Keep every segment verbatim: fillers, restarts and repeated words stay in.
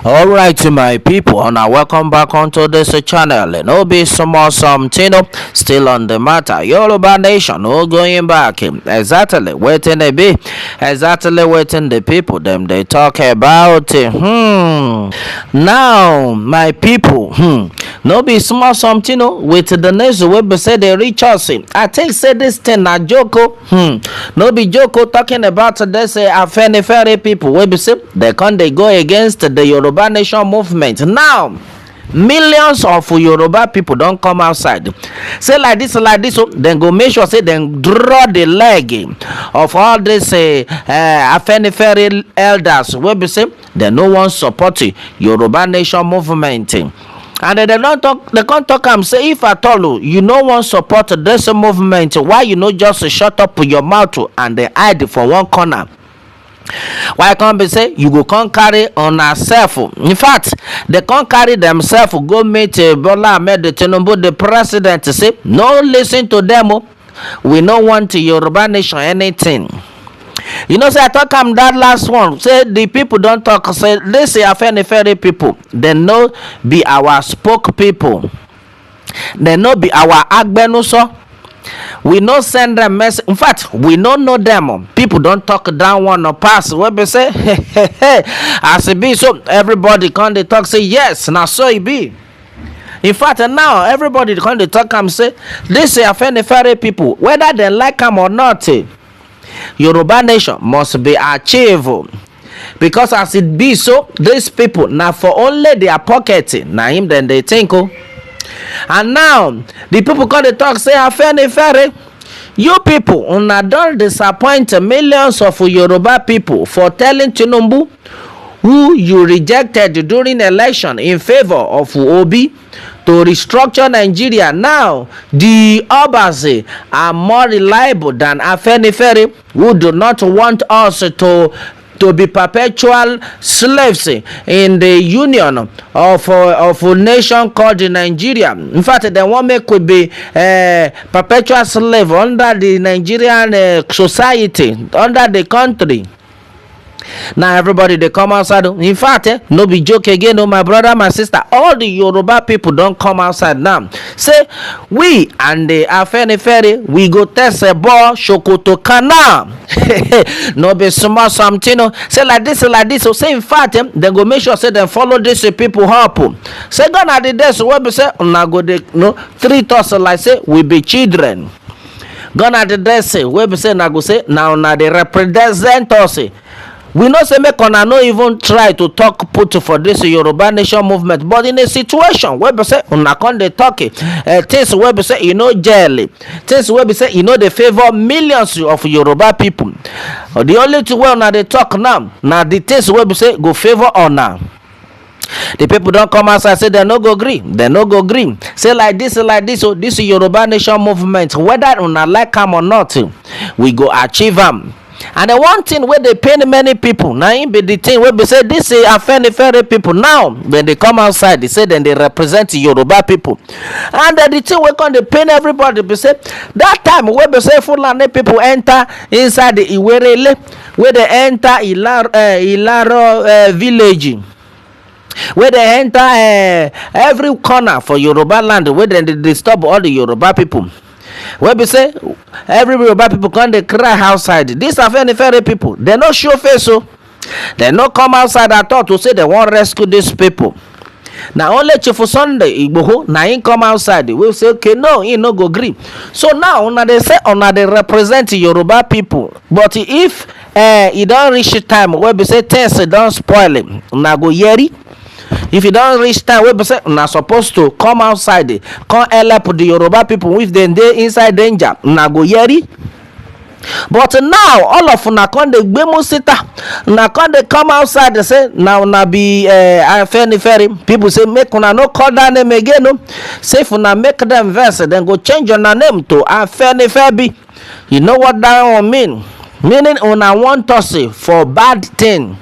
All right, my people, now welcome back onto this channel. No be small something, oh, still on the matter. Yoruba Nation, no going back. Exactly wetin e be, exactly wetin the people dem dey talk about. Hmm. Now, my people, hmm, no be small something, oh, with the news wey be say dey reach us. I think say this thing na joke, oh. Hmm. No be joke, oh, talking about this, eh, Afenifere people wey be say they come dey go against the Yoruba Nation movement. Now, millions of Yoruba people don come outside. Say like this, like this, so dem go make sure say dem draw the leg of all these, eh, eh, Afenifere elders wey be say dem no wan support Yoruba Nation movement. And dem don talk, dem come talk am say if at all, oh, you no wan support this movement, why you no just shut up your mouth and dey hide for one corner? Why come be say you go come carry una self? In fact, dem come carry themselves go meet, eh, Bola Ahmed Tinubu, the president, say, "No listen to them, oh. We no want Yoruba Nation anything." You know say I talk am that last one. Say the people don talk say this Afenifere people, dem no be our spoke people. Dem no be our agbenuso. We no send them message. In fact, we no know them. People don talk that one or pass. Wey be say, as e be so, everybody come dey talk say, "Yes, na so e be." In fact, now everybody come dey talk am say, this Afenifere people, whether dem like am or not, eh, Yoruba Nation must be achieved. Because as e be so, these people na for only their pocket, na him dem dey think, oh. And now, the people come dey talk say, "Afenifere, you people, una don disappoint millions of Yoruba people for telling Tinubu, who you rejected during election in favor of Obi, to restructure Nigeria. Now, the Obas are more reliable than Afenifere, who do not want us to to be perpetual slaves in the union of, uh, of a nation called Nigeria. In fact, dem wan make we be, uh, perpetual slave under the Nigerian, uh, society, under the country." Now everybody dey come outside, oh. In fact, eh, no be joke again, oh, my brother, my sister. All the Yoruba people don come outside now. Say, "We and the Afenifere, we go test a ball, Sokoto Kana." No be small something, oh. Say like this, like this, oh. Say, in fact, eh, dem go make sure say dem follow these people up, oh. Say, gone are the days wey be say una go dey, no, treat us like say we be children. Gone are the days, eh, wey be say una go say na una dey represent us, eh. We know say make una no even try to talk put for this Yoruba Nation movement, but in a situation wey be say una come dey talk, eh, eh, things wey be say e no gel, eh, things wey be say e no dey favour millions of Yoruba people. The only thing wey una dey talk now na the things wey be say go favour una. The people don come outside say dem no go gree, dem no go gree. Say like this, like this, oh, this Yoruba Nation movement, whether una like am or not, we go achieve am. And the one thing wey dey pain many people, na im be the thing wey be say this, eh, Afenifere people now, when they come outside, they say dem dey represent Yoruba people. And, eh, the thing wey come dey pain everybody be say that time wey be say Fulani people enter inside the Iwerele, wey they enter Ilar-, eh, Ilaro, eh, village, wey dey enter, eh, every corner for Yoruba land, wey dem dey disturb all the Yoruba people. Wey be say every Yoruba people come dey cry outside. This Afenifere people, dem no show face, oh. Dem no come outside at all to say dem wan rescue these people. Na only Chief Sunday Igboho, na him come outside. We say, okay, no, he no go gree. So now, una dey say una dey represent Yoruba people. But if, eh, e don reach time wey be say things don spoil, una go yeri. If e don reach time wey be say una suppose to come outside, come help the Yoruba people if dem dey inside danger, una go yeri. But now, all of una come dey gbemu sita, una come dey come outside dey say na una be, eh, Afenifere. People say make una no call that name again, no. Say if una make them vex, dem go change una name to Afenifebi. You know what that one mean? Meaning una want us, eh, for bad thing.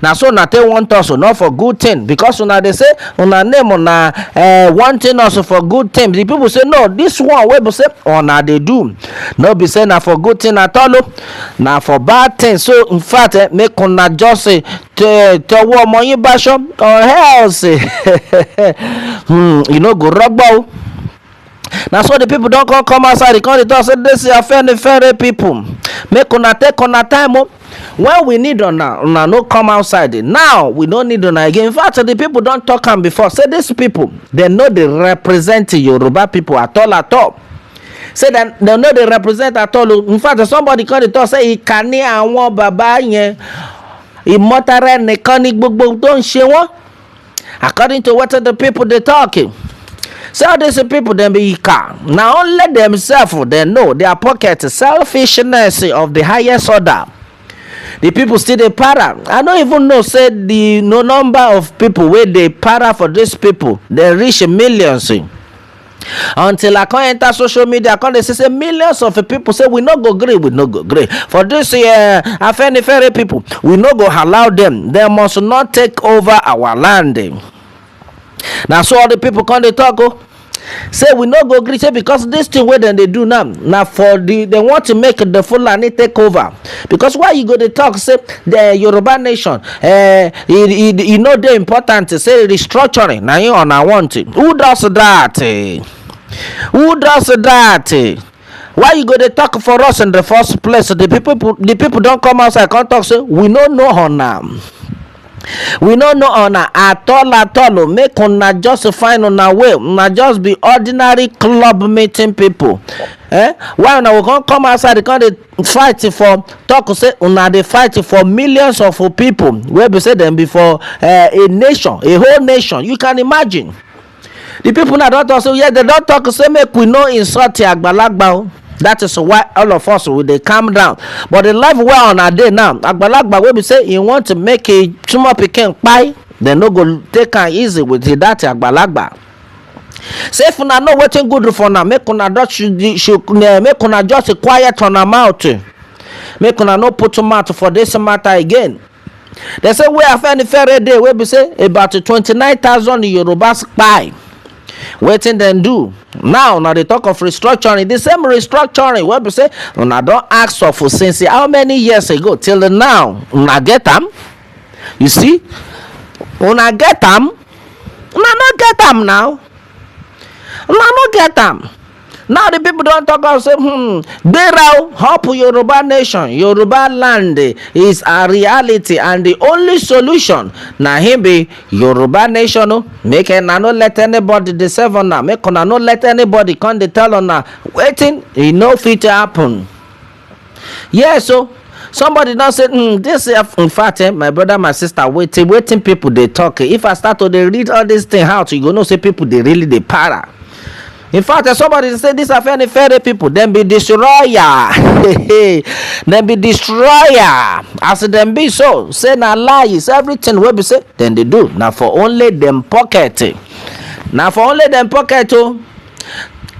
Na so una take want us, oh, not for good thing, because una dey say una name, una, eh, wanting us for good thing. The people say no, this one wey be say una dey do, no be say na for good thing at all, oh. Na for bad thing. So in fact, eh, make una just, eh, eh, tọwọ́ ọmọ yín báṣọ, or else hmm, you no go rọgbọ o. Na so the people don come come outside, they come dey talk say this Afenifere people, make una take una time o. When we need una, una no come outside. Now we no need una again. In fact, the people don talk am before say these people, dem no dey represent Yoruba people at all at all. Say dem dem no dey represent at all o. In fact, somebody come dey talk say ìkà ni àwọn bàbá yẹn, ìmọ̀tara ẹnìkan ni gbogbo tó ń ṣe wọ́n. According to what the people dey talk, say all these people dem be ìkà. Na only themselves dem know, their pocket, selfishness of the highest order. The people still dey para. I no even know say the no number of people wey dey para for these people dey reach millions. Until I come enter social media, I come dey see say millions of people say we no go gree, we no go gree. For this uh, Afenifere people, we no go allow them. They must not take over our land. Na so all the people come dey talk o. Say we no go gree, say because this thing wey dem dey do now, na for the, dem want to make the Fulani take over. Because why you go dey talk say the Yoruba nation, eh, e, e, e no dey important, say restructuring, na him una want. Who does that? Eh? Who does that? Eh? Why you go dey talk for us in the first place? The people, the people don come outside, come talk say we no know una. We no know una at all at all o. Make una just find una way. Una just be ordinary club meeting people. Eh? Why una go come come outside, come dey fight for, talk say una dey fight for millions of people wey be say dem be for eh, a nation, a whole nation. You can imagine. The people now don talk say, yes, they don talk say make we no insult agbalagba o. That is why all of us we dey calm down. But the life wey una dey now, agbalagba wey be say he want to make a small pikin kpai, dem no go take am easy with that agbalagba. Say if una know wetin good for una, make una just should, should, eh, make una just quiet una mouth. Make una no put mouth for this matter again. They say wey Afenifere dey, wey be say about twenty-nine thousand Yorubas kpai. Wetin dem do? Now una dey talk of restructuring. The same restructuring wey be say una don ask of since how many years ago till now, una get am? You see? Una get am? Una no get am now. Una no get am. Now the people don talk am say, hmm, gbera o, help Yoruba nation, Yoruba land is a reality, and the only solution na him be Yoruba nation o. Make una no let anybody deceive una. Make una no let anybody come dey tell una wetin e no fit happen. Yes o. Somebody don say, hmm, this, eh, in fact, eh, my brother, my sister, wetin wetin people dey talk, eh, if I start to dey read all this thing out, you go know say people dey really dey para. In fact, eh, somebody say this Afenifere people, dem be destroyer. Dem be destroyer. As dem be so, say na lies. Everything wey be say dem dey do na for only dem pocket. Na for only dem pocket o.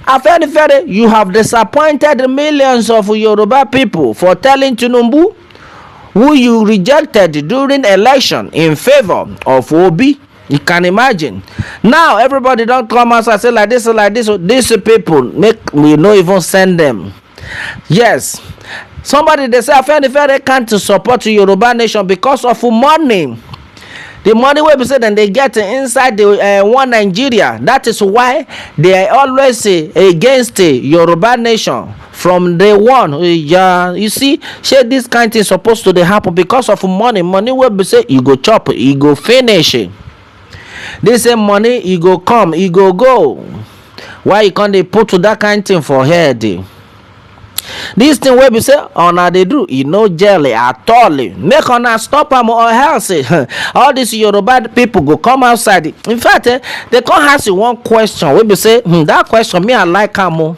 Afenifere, you have disappointed millions of Yoruba people for telling Tinubu, who you rejected during election, in favor of Obi. You can imagine. Now everybody don come outside say like this, like this. These people, make we no even send them. Yes. Somebody dey say Afenifere can't support Yoruba nation because of money. The money wey be say dem dey get inside the uh, one Nigeria. That is why they are always uh, against uh, Yoruba nation from day one. Uh, yeah, you see, shey this kind thing supposed to dey happen because of money. Money wey be say you go chop, e go finish. This same money, e go come, e go go. Why you come dey put that kind thing for head? This thing wey be say una dey do, e no jelly at all. Make una stop am, or else eh, all these Yoruba people go come outside. In fact, eh, they come ask you one question wey be say, hmm, that question, me, I like am o.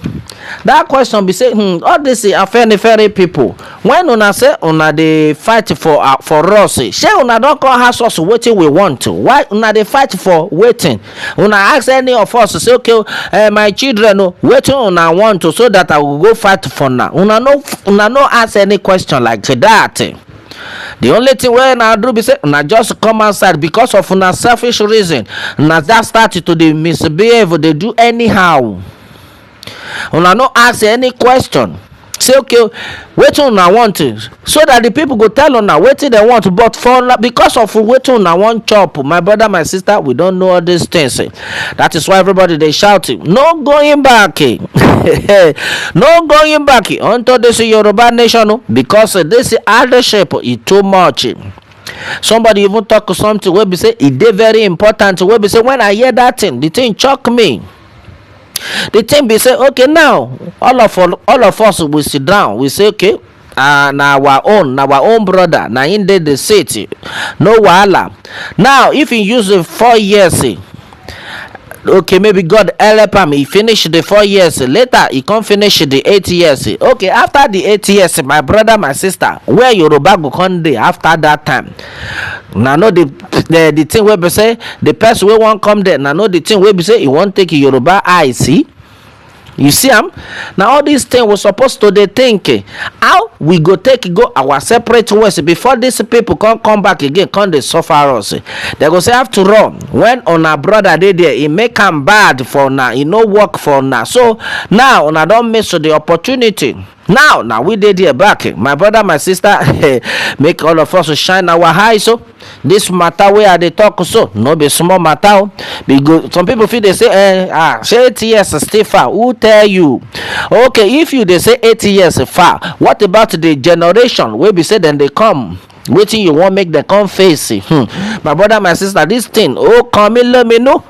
That question be say, hmm, all these eh, Afenifere people, when una say una dey fight for uh, for us, eh, shey una don come ask us wetin we want? Why una dey fight for wetin? Una ask any of us say, okay, uh, my children, oh, wetin una want to so that I will go fight for now? Una no, una no ask any question like that. The only thing wey una do be say una just come outside because of una selfish reason. Una just start to dey misbehave, dey do anyhow. Una no ask any question. say, okay, wetin una want, eh, so that the people go tell una wetin dem want. But for una, because of wetin una wan chop, my brother, my sister, we don know all these things, eh. That is why everybody dey shout, eh, "No going back, eh." No going back, eh, unto this Yoruba nation, oh, because, eh, this hardship, eh, e too much, eh. Somebody even talk something wey be say e dey very important, wey be say when I hear that thing, the thing shock me. The thing be say, okay, now all of all of us, we sit down, we say, okay, uh, na our own, na our own brother, na him dey the seat, no wahala. Now if he use the four years, eh, okay, maybe God help am, he finish the four years, eh, later he come finish the eight years, eh. Okay, after the eight years, eh, my brother, my sister, where Yoruba go come dey after that time? Na no the the, the thing wey be say the person wey wan come there, na no the thing wey be say he wan take Yoruba eye see. You see am? Na all these things we suppose to dey think, eh, how we go take go our separate ways before these people come come back again, come dey suffer us, eh. They go say, after all, when una brother dey there, he make am bad for una, he no work for una. So now una don miss the opportunity. Now, now we dey there back, eh. My brother, my sister, make all of us shine our eyes. So this matter wey I dey talk so, no be small matter, oh. Be go, some people feel they say, eh, ah, say eight years still far. Who tell you? Okay, if you dey say eight years far, what about the generation wey be say dem dey come? Wetin you wan make dem come face? Hmm. My brother, my sister, this thing, oh, come in, let me know.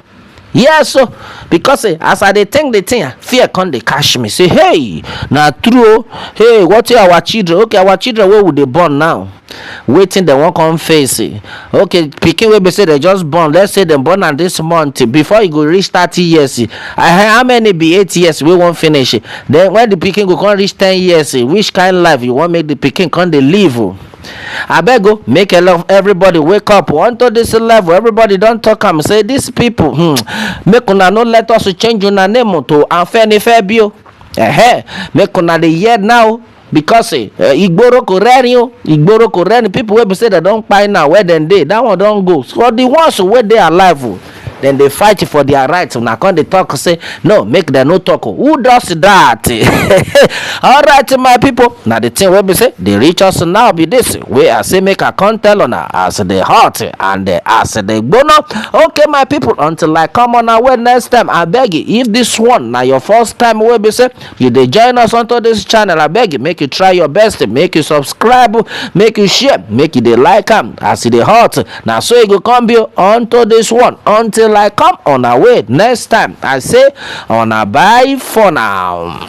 Yes, so because, eh, as I dey think the thing, fear come dey catch me. Say, hey, na true, oh. Hey, what if our children? Okay, our children wey we dey born now, wetin dem wan come face, eh? Okay, pikin wey be say dem just born, let's say dem born am this month, eh, before e go reach thirty years, eh, eh, how many be eight years wey wan finish, eh? Then when the pikin go come reach ten years, eh, which kind life you wan make the pikin come dey live, oh? Abeg, oh, make a love, everybody wake up unto this level. Everybody don talk am, say these people, hmm, make una no let us change una name to Afenifebio. Ehe, make una dey hear now, because, eh, eh, igboro kò rẹ́rìn o, igboro kò rẹ́rìn. People wey be say dem don kpai now, where dem dey, that one don go. So the ones wey dey alive, oh, dem dey fight for their right. Una come dey talk say, no, make dem no talk, oh. Who does that? All right, my people, na the thing wey be say dey reach us now be this, wey I say make I come tell una as e dey hot and, eh, as e dey gbona. Okay, my people, until I come una way next time, I beg you, if this one na your first time wey be say you dey join us onto this channel, I beg you, make you try your best, make you subscribe, make you share, make you dey like am as e dey hot. Na so e go come be unto this one. Until I come una way next time, I say una bye for now.